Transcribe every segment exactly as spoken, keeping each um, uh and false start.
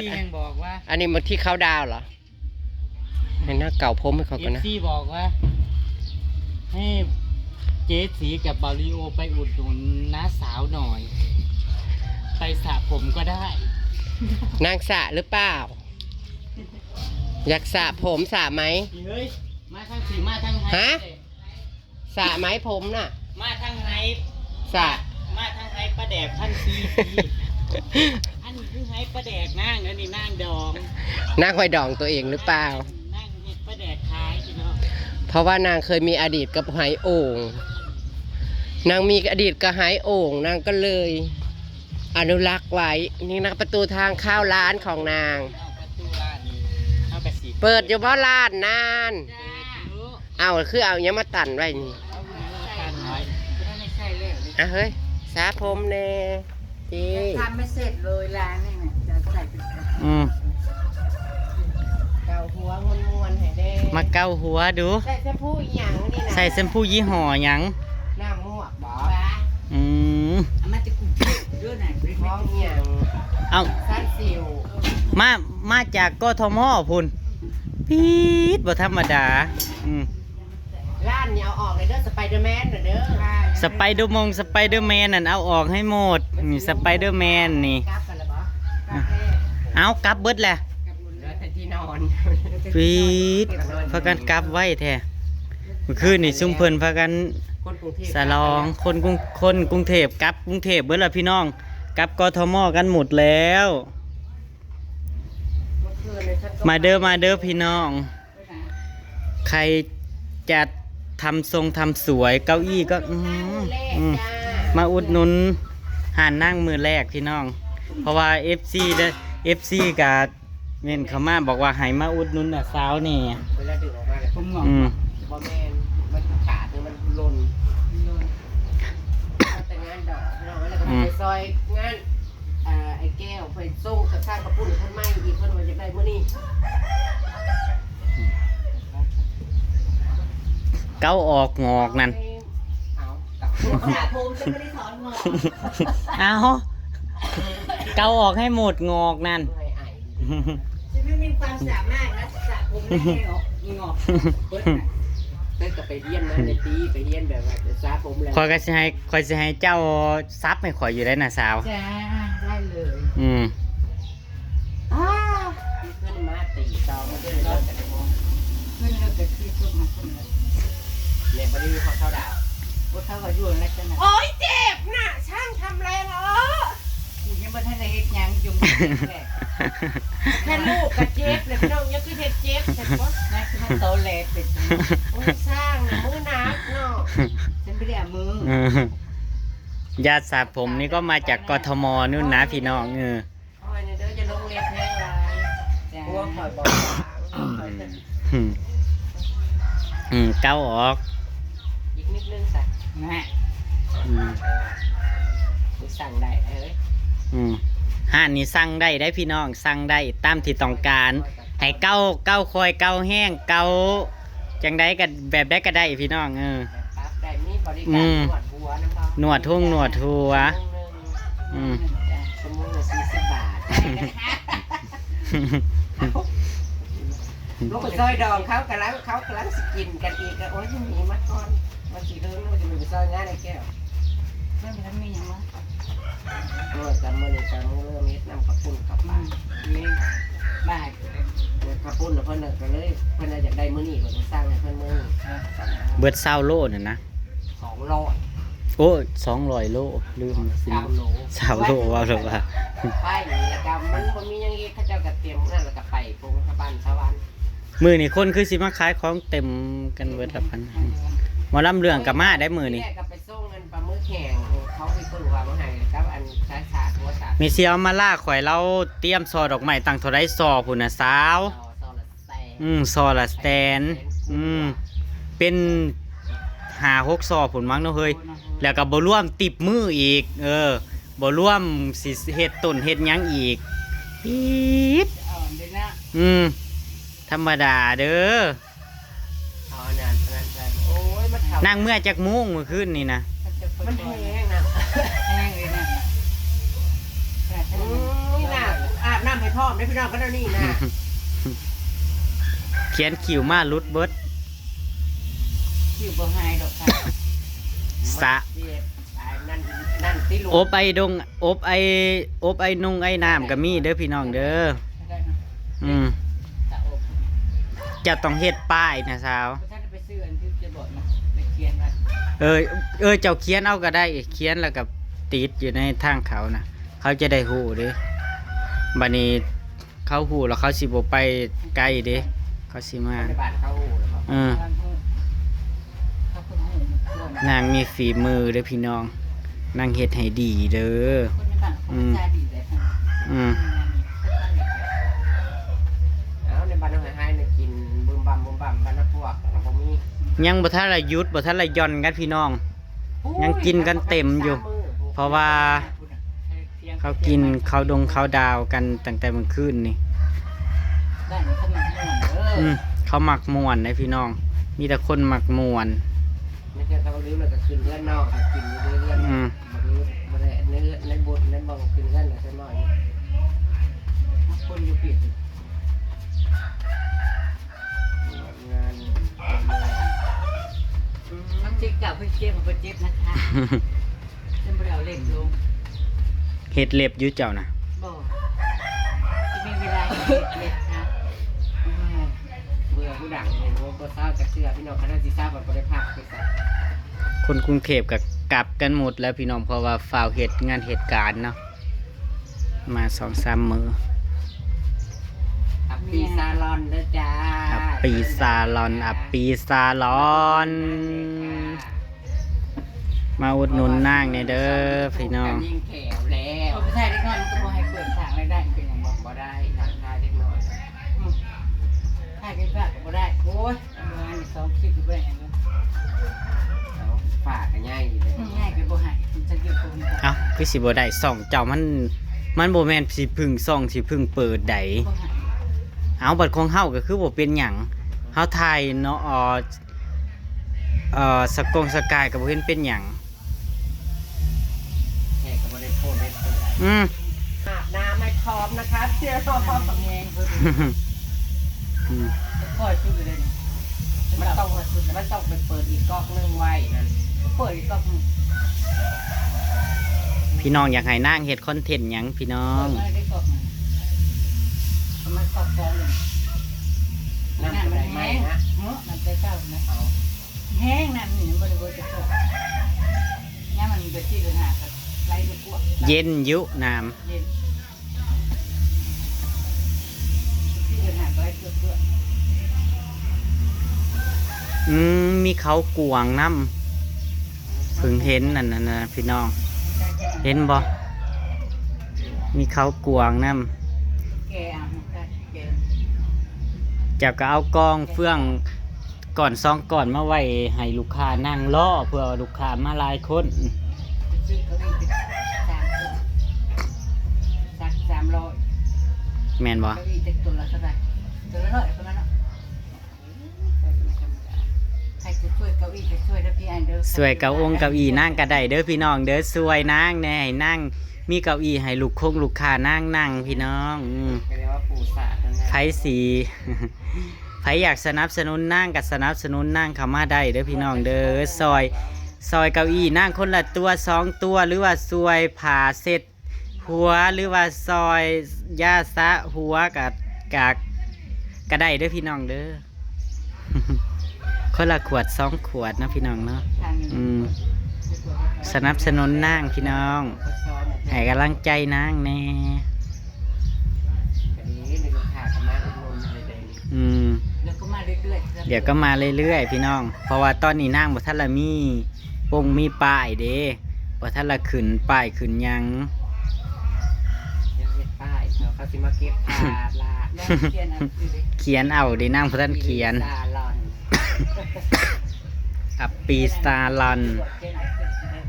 พี่ยังบอกว่า อันนี้มันที่เขาดาวน์เหรอ ให้หน้าเก่าผมให้เขาก่อนนะ เอฟซีบอกว่า ให้เจ๊สีกับมาริโอไปอุดหนุนน้าสาวหน่อย ไปสระผมก็ได้ นางสระหรือเปล่า อยากสระผมสระไหม เฮ้ย มาทางสีมาทางไฮ ฮะ สระไหมผมน่ะ มาทางไฮ สระ มาทางไฮปลาแดกพันปี อันนี้คือไฮปลาแดกนาง อันนี้นางดอง นางหอยดองตัวเองหรือเปล่า นางเฮ็ดปลาแดกขายพี่น้อง เพราะว่านางเคยมีอดีตกับหอยโอ่ง นางมีอดีตกับหอยโอ่ง นางก็เลย อนุรักษ์ไว้ นี่นะประตูทางเข้าร้านของนาง เอาประตูร้านนี่ เอาไปสิ เปิดอยู่บ่ร้านนาน จ้า เอาคือเอายังมาตันไว้นี่ เอาหมูกันไว้ ไม่ใช่เลย อ่ะเฮ้ย สระผมแน่ จี ทำไม่เสร็จเลยร้านนี่เนี่ย จะใส่เป็น อืม เกาหัวมวนๆให้แน่ มาเกาหัวดู ใส่แชมพูอีหยังนี่นะ ใส่แชมพูยี่ห้อหยัง น้ำมวกบ่ อืม เอามาจากกรุงเทพฯเด้อน่ะ ของอีหยัง เอา ซันซิล มา มาจากกทม พุ้น ปี๊ด บ่ธรรมดา อืม ร้านนี่เอาออกเลยเด้อ สไปเดอร์แมนน่ะเด้อ สไปเดอร์มง สไปเดอร์แมนนั่นเอาออกให้หมด นี่สไปเดอร์แมนนี่ กลับกันแล้วบ่ เอากลับเบิดแหละ เหลือแต่ที่นอน ปี๊ด พากันกลับไวแท้ เมื่อคืนนี่ซุมเพิ่นพากัน คนกรุงเทพฯ สะลอง คนกรุง คนกรุงเทพฯ กลับกรุงเทพฯเบิดละพี่น้อง กลับกทม กันหมดแล้ว เมื่อคืนเนี่ยฉันก็ มาเด้อ มาเด้อพี่น้อง ใครจะทำทรงทำสวย เก้าอี้ก็ อืม อืม มาอุดหนุน หานนางมือแรกพี่น้อง เพราะว่าเอฟซีเด้อ เอฟซี กะเม้นเข้ามาบอกว่าให้มาอุดหนุนน่ะสาวนี่ เวลาดึงออกมาเนี่ย ผมงอก อืม บ่แม่น มันขาดหรือมันหล่น หล่น แต่งานดอกเนาะ แล้วก็ อืม ไปซอยงาน อ่า ไอ้แก้ว ไปส่งกับสร้างกระปุ้นเพิ่นมาอีก เพิ่นว่าอยากได้มื้อนี้ เกาออกงอกนั่น เอา สระผมจะไม่ได้ถอนงอก เอา เกาออกให้หมดงอกนั่น เมื่อยไอ ฉันไม่มีความสามารถนะ สระผมไม่ให้ออกงอกเบิดน่ะ เต้ยก็ไปเรียนมาในปี ไปเรียนแบบว่าจะสระผมแล้ว ข้อยก็สิให้ ข้อยสิให้เจ้าสับให้ข้อยอยู่ได้น่ะสาว จ้า ได้เลย อืม อ้า มีเพื่อนมาตีตองมาด้วยเนาะ เพื่อนเลิกกับที่พวกมาคนละ เนี่ย บ่ได้มีความเข้าดาว พวกเขาก็อยู่แล้วจ้ะนะ โอ๊ย เจ็บน่ะ ช่างทำแรงเออ กูยังบ่ทันได้เฮ็ดหยังอยู่ แหละ แค่ลูกก็เจ็บเลยพี่น้อง ยังคือเฮ็ดเจ็บแต่ก็ นั่นคือมันโตแลเป็น โอ้ย ช่างน่ะ มือหนักเนาะ ฉันไม่ได้เอามือ เออ ยาสระผมนี่ก็มาจากกทม นู่นนะพี่น้อง เออ คอยเนี่ยเด้อ อย่าลงเล็บแห้งหลาย จ้า กลัวข่อยบอกว่า อืม อืม เกาออก อีกนิดนึงจ้ะ นะ อืม กูสั่งได้เฮ้ย อืม ห้านนี่สั่งได้ได้พี่น้อง สั่งได้ตามที่ต้องการ ให้เกา เกาคอย เกาแห้ง เกาจังใดก็แบบใดก็ได้พี่น้อง เออ ปรับได้ มีบริ อื การ ม นวดหัวน้ำบ่ นวดทุ่งนวดหัว ชั่วโมงหนึ่ง อืม จ้ะ ชั่วโมงละสี่สิบบาท ลูกไปซอยดองเขากำลัง เขากำลังสิกินกันอีกก็ โอ๊ย หนีมาก่อน มันสิเฮิง มันจะไปซอยงานไอ้แก้ว เพิ่นไปทำมีหยังวะ เออ จำมื้อนี้จำมื้อเริ่มเฮ็ดน้ำข้าวปุ้นข้าวปลา อืม บ่าย เออ ข้าวปุ้นน่ะเพิ่นน่ะก็เลย เพิ่นน่ะอยากได้มื้อนี้ ก็เลยสั่งให้เพิ่นมื้อนี้ เออ สั่งมา เบิดซาวโลนั่นนะ สองร้อย โอ้ย สองร้อยโล ลืม ซาวโล ซาวโล ว่าหรือว่า ไปนี่แล้วก็มันบ่มีหยังอีก เขาเจ้าก็เตรียมนั่นแล้วก็ไปปรุงหาบ้านชาวบ้าน มื้อนี้คนคือสิมาขายของเต็มกันเบิดละพัน หมอลำเรื่องก็มาได้มื้อนี้ ที่แรกก็ไปส่งเงินปลาหมึกแห้ง เขาไปปรุงว่ามาให้กับอันสายสาหัวสา มีเสี่ยวมาล่าข่อย เราเตรียมซอดอกไม้ตั้งเท่าใดซอพุ้นน่ะสาว ซอ ซอละแสน อืม ซอละแสน อืม เป็นห้าหกซอพุ้นมั้งเนาะเฮ้ย แล้วก็บ่รวมติปมื้ออีก เออ บ่รวมสิเฮ็ดต้นเฮ็ดหยังอีก ปี๊ด อ่อนเลยนะ อืม ธรรมดาเด้อ เอาอันนั้น อันนั้นใส่ โอ้ย มันเฒ่า นางเมื่อจักโมงเมื่อคืนนี่นะ มันแห้งนะ แห้งเลยนะ อืม นี่นะ อาบน้ำให้ พร้อมได้พี่น้องก็เท่านี้นะ เขียนคิ้วมาหลุดเบิด คิ้วบ่หายดอกค่ะ สะ เจ็บอันนั่นนั่นติลูก อบไอ้ดง อบไอ้อบไอ้นุ่งไอ้น้ำก็มีเด้อพี่น้องเด้อ ได้เนาะ อืม สะอบ เจ้าต้องเฮ็ดป้ายนะสาว บ่ทันได้ไปซื้ออันที่จะบอกนะไปเขียนว่า เออเออเจ้าเขียนเอาก็ได้ เขียนแล้วก็ติดอยู่ในทางเขานะ เขาจะได้ฮู้เด้ บัดนี้เขาฮู้แล้วเขาสิบ่ไปไกลเด้ เขาสิมา ในบ้านเขาโอ้แล้ว เออ ทางเพิ่นเขาเพิ่นให้มันเพิ่น นางมีฝีมือเด้อพี่น้อง นางเฮ็ดให้ดีเด้อ คนในบ้านเขาก็ใจดีเลยค่ะ อืม เอาในบ้านน้องหายๆเนี่ยกินบึมบัมบึมบัมบ้านน้ำพวกเราบ่มี ยังบ่ทันละหยุดบ่ทันละหย่อนกันพี่น้อง ยังกินกันเต็มอยู่ เพราะว่าเขากินเขาดงเขาดาวกันตั้งแต่เมื่อคืนนี่ บ้านเขามันม่วนเด้อ อืมเขามักม่วนนะพี่น้อง มีแต่คนมักม่วน ไม่ใช่เขาลืมแล้วก็ขึ้นเรือนนอกค่ะกินอยู่เรือน อืม มาดูมาได้ในเรือนในบทในบ้องขึ้นเรือนหน่อยสักหน่อยคนอยู่ผิดงาน มันเจ็บเก่าเพิ่งเจ็บมันก็เจ็บนะคะฉันไม่ได้เอาเล็บลง เฮ็ดเล็บอยู่เจ้านะ บอกจะมีเวลาเห็นเล็บนะ เบื่อผู้ดังเลยว่าบ่เศร้าจะเชื่อพี่น้องคณะสิเศร้ามันบ่ได้พักไปใส่ คนกรุงเทพฯก็กลับกันหมดแล้วพี่น้อง เพราะว่าฟ้าวเฮ็ดงานเฮ็ดการเนาะ มาสองสามมื้อ อัปปีซาลอนเด้อจ้า อัปปีซาลอน อัปปีซาลอน มาอุดหนุนนางแหน่เด้อพี่น้อง ยิงแขวแล้วเขาไม่ใช่เล็กน้อยมันก็บ่ให้เปิดทางรายได้เป็นอย่างบ่บ่ได้ทางทายเล็กน้อย อืมถ่ายไปฝากก็บ่ได้ โอ้ยงานสองคลิปอยู่บ่ได้หยังเลย เอาฝากกันง่ายอยู่เลย อืมง่ายไปบ่ให้มันจะอยู่ตรงนี้ เอ้าคือสิบ่ได้ ช่องเจ้ามัน มันบ่แม่นสิพึ่งช่องสิพึ่งเปิดใด บ่ให้ เอาบัดของเฮาก็คือบ่เป็นหยัง เฮาถ่ายเนาะ เอ่อ เอ่อ สกงสกายก็บ่เห็นเป็นหยัง แขกก็บ่ได้โพสต์ได้เปิด อืม อาบน้ำให้พร้อมนะคะเดี๋ยว อืม ค่อยสุดเลยนี่ มันต้องมันต้องไปเปิดอีกก๊อกหนึ่งไว้นั่น เปิดอีกก๊อกหนึ่ง พี่น้องอยากให้นางเฮ็ดคอนเทนต์หยังพี่น้อง เปิดมาได้ก๊อกหนึ่ง มันก๊อกสองหนึ่ง น้ำมันแห้งนะ เนาะ น้ำแต่เช้านะ เอา แห้งน้ำนี่มันบ่ได้บ่จะเกิด น้ำมันก็สิเดือนห้าก็ไหลไปกวด เย็นอยู่น้ำ เย็น สิเดือนห้าก็ไหลเกลือ อืม มีเขากวางนำ เพิ่งเห็นนั่นน่ะนะพี่น้อง เห็นบ่ มีเขากวางนำ แกอ่ะมันก็แก เจ้าก็เอากองเฟืองก่อนสองก่อนมาไว้ให้ลูกค้านั่งรอ เพื่อลูกค้ามาหลายคน ไปซื้อเก้าอี้ไปสามตัว สักสามร้อย แม่นบ่ เก้าอี้จะตัวละเท่าไหร่ ตัวละร้อยประมาณเนาะ ใครจะช่วยเก้าอี้ก็ช่วยนะพี่อันเด้อ ช่วยเก้าองค์เก้าอี้นางก็ได้เด้อพี่น้องเด้อ ช่วยนางแหน่ ให้นางมีเก้าอี้ให้ลูกคงลูกค้านางนั่งพี่น้อง อืม ก็เรียกว่าปูสาดนั่นแหละ ไผสิ ไผอยากสนับสนุนนางก็สนับสนุนนางเข้ามาได้เด้อพี่น้องเด้อ ซอย ซอยเก้าอี้นางคนละตัวสองตัว หรือว่าซอยผ้าเช็ดหัว หรือว่าซอยยาสระหัวก็ ก็ ก็ได้เด้อพี่น้องเด้อ คนละขวดสองขวดนะพี่น้องเนาะ ทางนี้ อืม สนับสนุนนางพี่น้อง ให้กำลังใจนางแหน่ อันนี้มีลูกค้าก็มาอุดหนุนเลยเด้อ อืม เดี๋ยวก็มาเรื่อยๆ เดี๋ยวก็มาเรื่อยๆพี่น้อง เพราะว่าตอนนี้นางบ่ทันละมีปงมีป้ายเด้ บ่ทันละขึ้นป้ายขึ้นหยัง ยังเห็นป้ายเขาเขาสิมาเก็บผ้าลาด เขียนเอาคือเด็ก เขียนเอาเด้ นางบ่ทันเขียน ซาลอน อัปปีซาลอน เขียนเอาคือเด็ก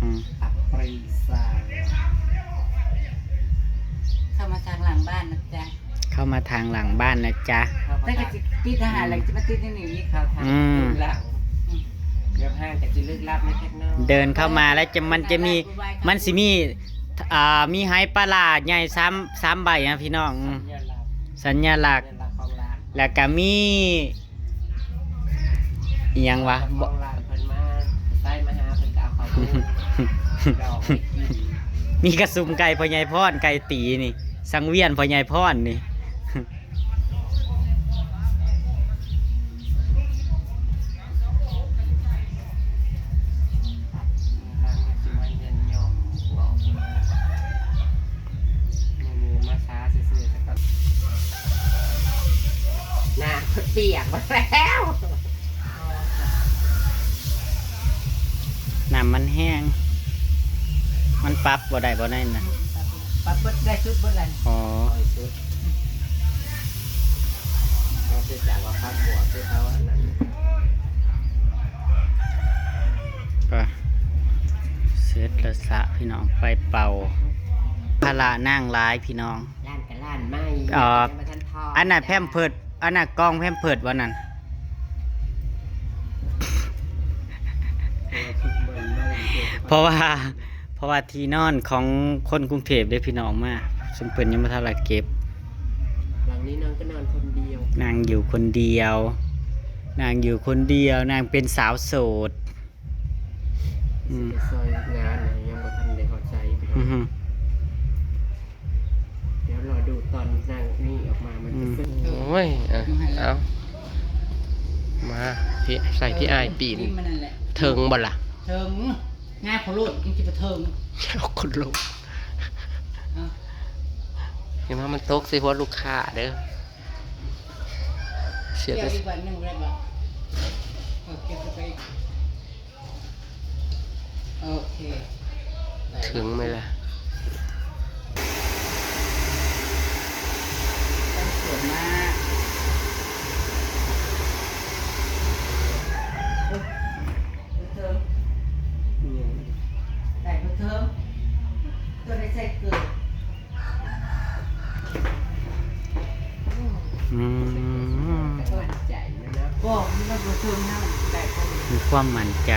อืม อัปปีซาลอน เข้ามาทางหลังบ้านนะจ๊ะ เข้ามาทางหลังบ้านนะจ๊ะ แต่ก็จะติดทหารอะไรจะมาติดที่นี่อีก อืม หลังเดี๋ยวห้างก็จะลึกลับไม่แค่น้อย เดินเข้ามาแล้วจะ มันจะมี มันสิมี อ่า มีไหปลาร้าใหญ่สาม สามใบนะพี่น้อง อืม สัญลักษณ์ สัญลักษณ์ของร้าน แล้วก็มี อิหยังวะ ของร้านเพิ่นมา ใส่มาหาเพิ่นก็เอาข้าวปุ้น ดอกไม้กิน มีกระสุมไก่พ่อใหญ่พร ไก่ตีนี่ สังเวียนพ่อใหญ่พรนี่ มาซาซื่อๆซะก่อน น้ำเปียกมาแล้ว น้ำมันแห้ง มันปรับบ่ได้บ่ได้นะ ปรับเบิดได้สุดเบิดเลย อ๋อ เราเสียจากว่าพักบัวคือเขาอันนั้น ก็เสร็จแล้วสะพี่น้อง ไปเป่า พละนั่งหลายพี่น้อง ร้านกับร้านไม่ เอ่อ ยังบ่ทันพอ อันนั้นแพมเพิร์ส อันนั้นกล่องแพมเพิร์สวันนั้น เพราะว่า เพราะว่าที่นอนของคนกรุงเทพฯเด้พี่น้องมา ซุมเพิ่นยังบ่ทันละเก็บ หลังนี้นางก็นอนคนเดียว นางอยู่คนเดียว นางอยู่คนเดียว นางเป็นสาวโสด อืม ไปซอยงานน่ะยังบ่ทันได้เข้าใจพี่น้อง อือฮึ เดี๋ยวรอดูตอนนางนี่ออกมามันจะ อืม เป็น โอ้ย อ่ะ เอา มา พี่ ใส่พี่อ้ายปีน นี่มันนั่นแหละ เถิงบ่ล่ะ เถิง ง่ายขอโลด ยังสิบ่เถิง เอาคนลง เอา เดี๋ยวมันตกใส่หัวลูกค้าเด้อ เสีย เกี่ยว แต่ อีกวันหนึ่งได้บ่ เออ เก็บไปอีก โอเค ถึงไหมล่ะ สวยมาก เทิง เนี่ย ไก่เทิง ตัวได้ใส่เกลือ อืม แต่มั่นใจนะเนาะ ก็มันก็เทิงนะ ไก่ก็ มีความมั่นใจ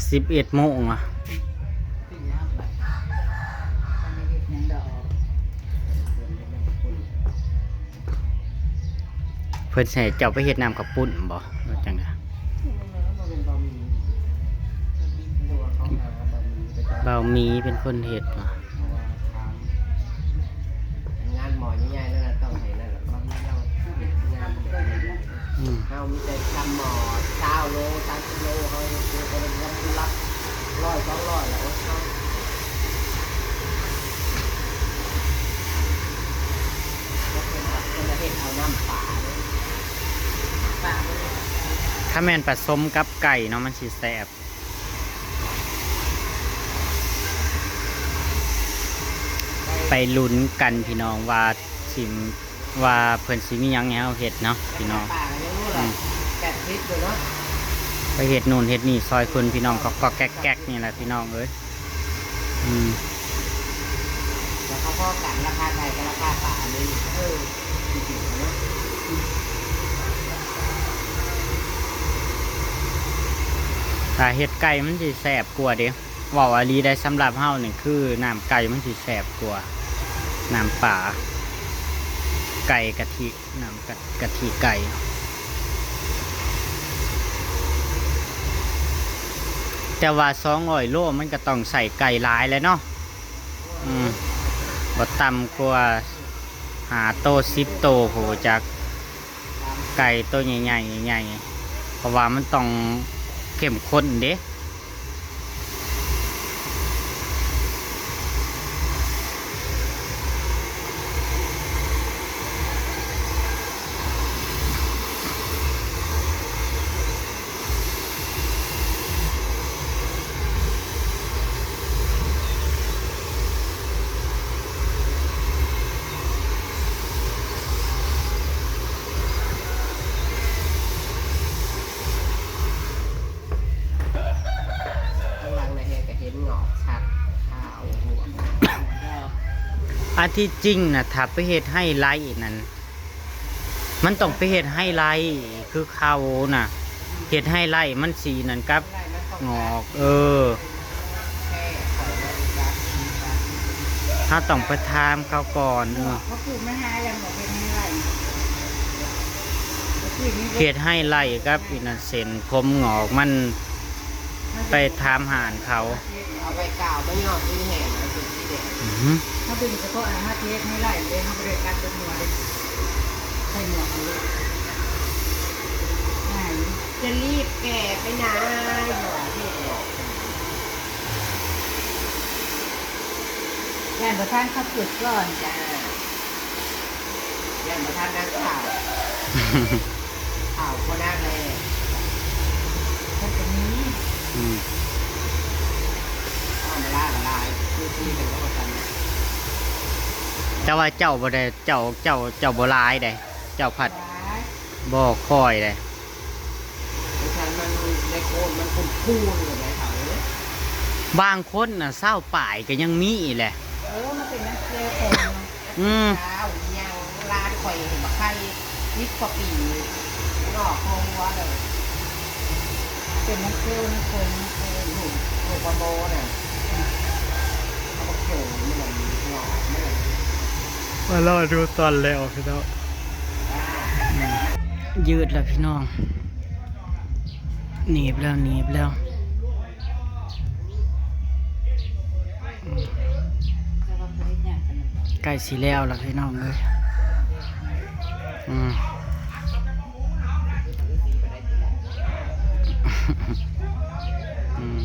สิบเอ็ดโมงอ่ะ เพิ่นสิให้เจ้าไปเฮ็ดน้ำข้าวปุ้นบ่ หรือจั่งใด๋ บ่าวหมีเป็นคนเฮ็ดบ่ งานหมอใหญ่ๆนั่นน่ะต้องให้นั่นแหละ บ่าวหมีเราเฮ็ดงานแบบนี้ อืม เฮามีแต่ทำหมอซาวโล สามสิบโล เฮาเฮ็ดอยู่ก็ได้รับ ร้อย สองร้อย แล้ว โอ๊ย เฮา เพิ่นเอาน้ำปลาเด้อ ถ้าแม่นผสมกับไก่เนาะ มันสิแซ่บ ไปลุ้นกันพี่น้องว่าสิ ว่าเพิ่นสิมีหยังให้เฮาเฮ็ดเนาะพี่น้อง ปลาก็ยังรู้ละ อืม แปดสิบอยู่เนาะ ไปเฮ็ดนู่นเฮ็ดนี่ซอยเพิ่นพี่น้อง ก็ๆแก๊กๆนี่แหละพี่น้องเอ้ย อืม แล้วก็พอกันราคาไก่กับราคาปลาอันนี้ เออ จริงๆเนาะ ถ้าเฮ็ดไก่มันสิแซ่บกว่าเด้ เว้าอีหลีได้ สำหรับเฮานี่คือน้ำไก่มันสิแซ่บกว่า น้ำปลา ไก่กะทิ น้ำกะ กะทิไก่ แต่ว่าสองร้อยโลมันก็ต้องใส่ไก่หลายแหละเนาะ อืม บ่ต่ำกว่าห้าโต สิบโต พู้นจัก ไก่โตใหญ่ๆ ใหญ่ๆ เพราะว่ามันต้องเข้มข้นเด้ เ อันที่จริงน่ะ ถ้าไปเฮ็ดไฮไลท์นั่น มันต้องไปเฮ็ดไฮไลท์คือเขาน่ะ เฮ็ดไฮไลท์มันสีนั่นกับ งอก เออ เฮาต้องไปถามเขาก่อน เออ เขาปลูกไม่หายังบอกเป็นไฮไลท์ เฮ็ดไฮไลท์กับอีนั่น เส้นผมงอกมัน ไปถามหาญเขา เอาใบกาวมาหยอดที่แหนนะ เป็นสีแดง อือหือ เขาดึงเฉพาะอันเขาเฮ็ดไฮไลท์เลย เขาบ่ได้ตัดเป็นหัวเลย ใส่หมวกเลย ไหน จะรีบแก่ไปไหน บอกพี่บอก ย่านบ่ทันเขาปลูกก่อนจ้า ย่านบ่ทันนักข่าว ข่าวบ่ได้เลย มันก็มี อืม ข่าวมาล่ามาลาย คือคุยกันก็ว่ากันนะ แต่ว่าเจ้าบ่ได้ เจ้า เจ้า เจ้าบ่หลายเด้ เจ้าผัด หลาย บ่ค่อยเด้ บ่ทันมันได้โค่น มันคูนๆ เลยนะเขาเอ้ย บางคนน่ะ ซาวปลายก็ยังมีแหละ เออ มันเป็นนักเซลล์คน อืม สาวอีหยัง ร้านข่อยเห็นบักไข่ สิบกว่าปี นอกโรงวัวเลย เป็นนักเซลล์ นักเซลล์ นักเซลล์ หนู หนูปลาโมน่ะ เอาบักโขงมันหน่อย หน่อยมันหน่อย มารอดูตอนแล้วพี่น้อง ยืดแล้วพี่น้อง หนีบแล้ว หนีบแล้ว ใกล้สิแล้วล่ะพี่น้องเอ้ย อืม อืม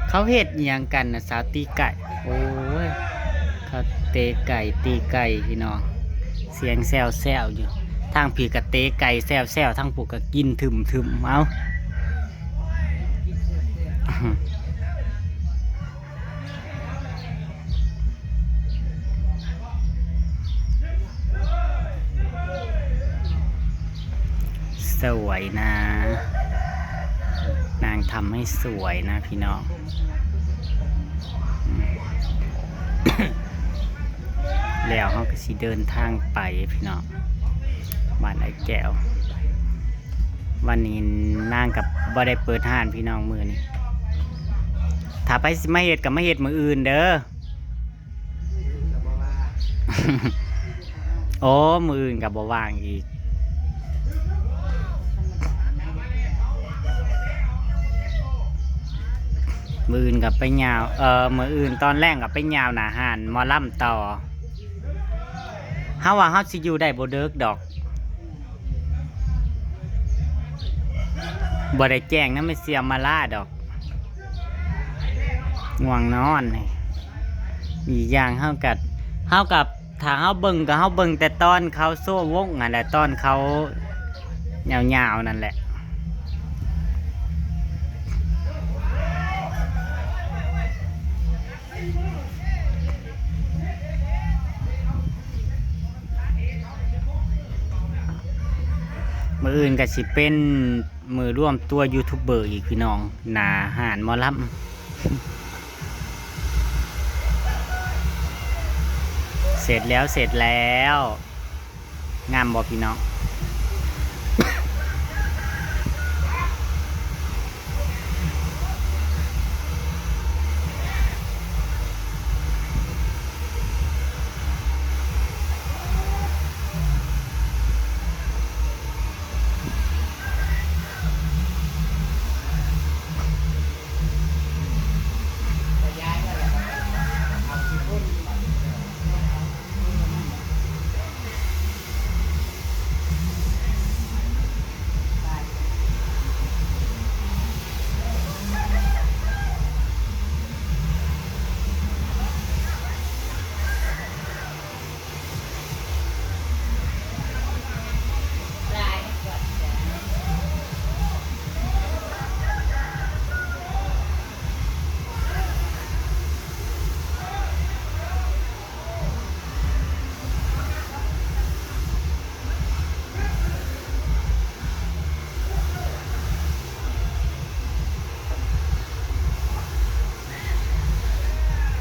เขาเฮ็ดอิหยังกันน่ะ สาวตีไก่ โอ้ย เขาเตะไก่ตีไก่พี่น้อง เสียงแซวๆ อยู่ ทางพี้ก็เตะไก่แซวๆ ทางพู้นก็กินถึมๆ เอ้า สวยนะ นางทำให้สวยนะพี่น้อง อืม แล้วเฮาก็สิเดินทางไปพี่น้อง บ้านอ้ายแก้ว วันนี้นางก็บ่ได้เปิดร้านพี่น้องมื้อนี้ ถ้าไผสิมาเฮ็ดก็มาเฮ็ดมื้ออื่นเด้อ โอ้ มื้ออื่นก็บ่ว่างอีก มื้ออื่นก็ไปยาว เอ่อ มื้ออื่นตอนแลงก็ไปยาวหน้าร้านหมอลำต่อ เฮาว่าเฮาสิอยู่ได้บ่เดิกดอก บ่ได้แจ้งนำแม่เสี่ยวมาลาดอก ง่วงนอนนี่ อีกอย่างเฮาก็ เฮาก็ ถ้าเฮาเบิ่งก็เฮาเบิ่งแต่ตอนเขาโซ่วงนั่นแหละ ตอนเขายาวๆนั่นแหละ มื้ออื่นก็สิเป็นมื้อรวมตัวยูทูบเบอร์อีกพี่น้อง หน้าร้านหมอลำ เสร็จแล้ว เสร็จแล้ว งามบ่พี่น้อง เ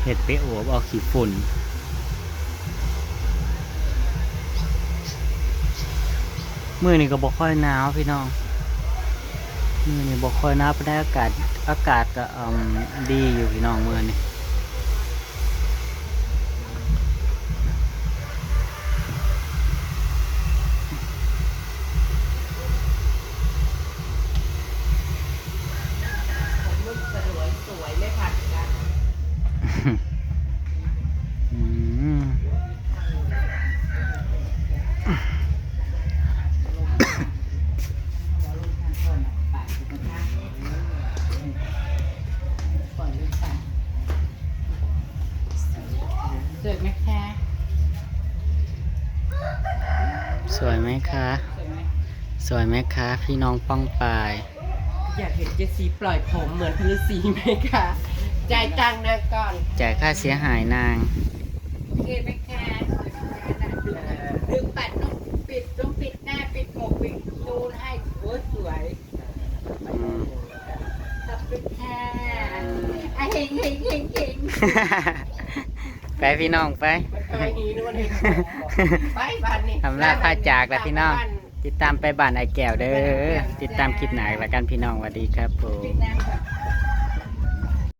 เฮ็ดไปโอบเอาขี้ฝุ่น มื้อนี้ก็บ่ค่อยหนาวพี่น้อง มื้อนี้บ่ค่อยหนาวปานใด อากาศ อากาศก็ อืม ดีอยู่พี่น้องมื้อนี้ อืม สวยไหมคะ สวยไหมคะ สวยไหม สวยไหมคะ พี่น้องป้องปาย อยากเห็นเจซีปล่อยผมเหมือนฤาษีไหมคะ จ่ายตังค์นางก่อน จ่ายค่าเสียหายนาง โอเคไหมคะ สวยไหมคะ ดึง ดึงปัดนุ่น ปิดนุ่น ปิดหน้า ปิดผม ปิดตูนให้ โอ้ยสวย อืม ขอบคุณค่ะ อ่ะ เฮงเฮงเฮงเฮง ไปพี่น้องไป ไปนี่นู่นนี่ ไปบ้านนี่ อำลาพาจากแล้วพี่น้อง ติดตามไปบ้านไอ้แก้วเด้อ ติดตามคลิปหน้าแล้วกันพี่น้อง สวัสดีครับผม ปิดน้ำก่อน